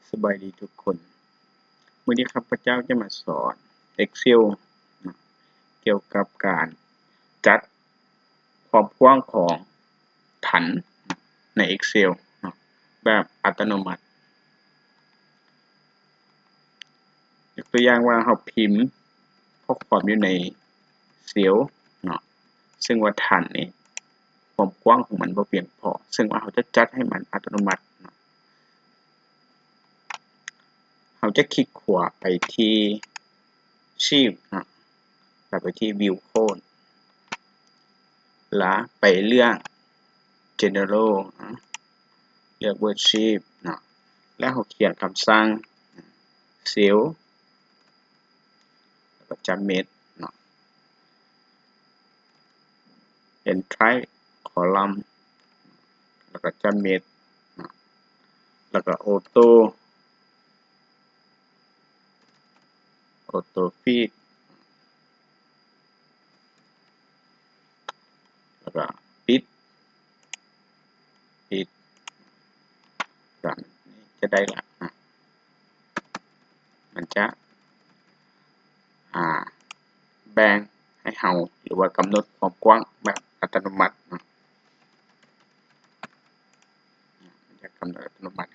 ສະບາຍດີທຸກຄົນ. ມື້ນີ້ຂ້າພະເຈົ້າຈະມາສອນ Excel ເນາະ ກ່ຽວກັບການຈັດຄວາມກວ້າງຂອງຖັນໃນ Excel ເນາະ ແບບອັດຕະໂນມັດ. ຍົກຕົວຢ່າງວ່າເຮົາພິມຂໍ້ຄວາມຢູ່ໃນເຊວເນາະ ເຊິ່ງວ່າຖັນນີ້ຄວາມກວ້າງຂອງມັນບໍ່ພຽງພໍ ເຊິ່ງວ່າເຮົາຈະຈັດໃຫ້ມັນອັດຕະໂນມັດເນາະ. ເຮົາຈະຄລິກຂວາໄປທີ່ Sheet ເນາະ ແລ້ວໄປທີ່ View Code ແລ້ວໄປເລືອກ General ເນາະ ເລືອກ Worksheet ເນາະ ແລ້ວເຮົາຂຽນຄຳສັ່ງ Cell ແລ້ວກໍ Jump Match ເນາະ Entry Column ແລ້ວກໍ Jump Match ເນາະ ແລ້ວກໍ Auto Auto Fit ແລ້ວກໍປິດ ປິດ ກໍຈະໄດ້ລະ ມັນຈະ ອ່າ ແບ່ງໃຫ້ເຮົາ ຫຼືວ່າກຳນົດຄວາມກວ້າງແບບອັດຕະໂນມັດເນາະ ມັນຈະກຳນົດອັດຕະໂນມັດ